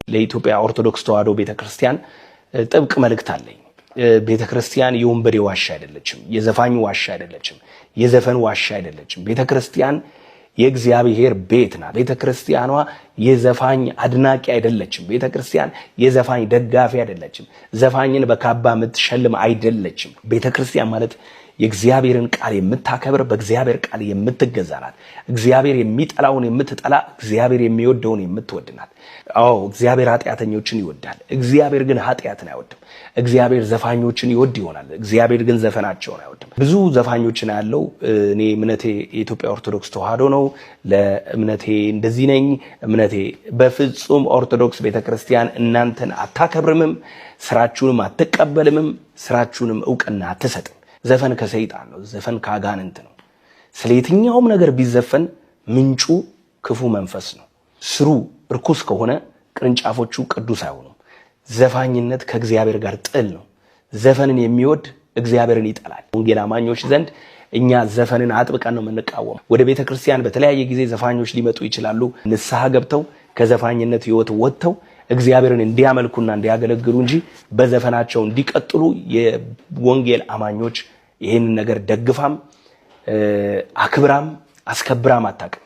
ለኢትዮጵያ ኦርቶዶክስ ተዋሕዶ ቤተክርስቲያን ጥብቅ መልእክት አለኝ። ቤተክርስቲያን የወንበዴ ዋሻ አይደለችም። የዘፋኝ ዋሻ አይደለችም። የዘፈን ዋሻ አይደለችም። ቤተክርስቲያን የእግዚአብሔር ቤት ናት። ቤተክርስቲያኗ የዘፋኝ አድናቂ አይደለችም። ቤተክርስቲያን የዘፋኝ ደጋፊ አይደለችም። ዘፋኝን በካባ የምትሸልም አይደለችም። ቤተክርስቲያን ማለት የእግዚአብሔርን ቃል የምታከብር፣ በእግዚአብሔር ቃል የምትገዛ ናት። እግዚአብሔር የሚጠላውን የምትጠላ፣ እግዚአብሔር የሚወደውን የምትወድ ናት። አዎ፣ እግዚአብሔር ኃጢአተኞችን ይወዳል። እግዚአብሔር ግን ኃጢአትን አይወድም። እግዚአብሔር ዘፋኞችን ይወድ ይሆናል። እግዚአብሔር ግን ዘፈናቸውን አይወድም። ብዙ ዘፋኞችን ያለው እኔ እምነቴ የኢትዮጵያ ኦርቶዶክስ ተዋሕዶ ነው፣ ለእምነቴ እንደዚህ ነኝ፣ እምነቴ በፍጹም ኦርቶዶክስ ቤተክርስቲያን እናንተን አታከብርምም፣ ስራችሁንም አትቀበልምም፣ ስራችሁንም እውቅና አትሰጥም። ዘፈን ከሰይጣን ነው። ዘፈን ከአጋንንት ነው። ስለ የትኛውም ነገር ቢዘፈን ምንጩ ክፉ መንፈስ ነው። ስሩ እርኩስ ከሆነ ቅርንጫፎቹ ቅዱስ አይሆኑም። ዘፋኝነት ከእግዚአብሔር ጋር ጥል ነው። ዘፈንን የሚወድ እግዚአብሔርን ይጠላል። ወንጌል አማኞች ዘንድ እኛ ዘፈንን አጥብቀን ነው የምንቃወመው። ወደ ቤተ ክርስቲያን በተለያየ ጊዜ ዘፋኞች ሊመጡ ይችላሉ። ንስሐ ገብተው ከዘፋኝነት ሕይወት ወጥተው እግዚአብሔርን እንዲያመልኩና እንዲያገለግሉ እንጂ በዘፈናቸው እንዲቀጥሉ የወንጌል አማኞች ይህንን ነገር ደግፋም አክብራም አስከብራም አታውቅም።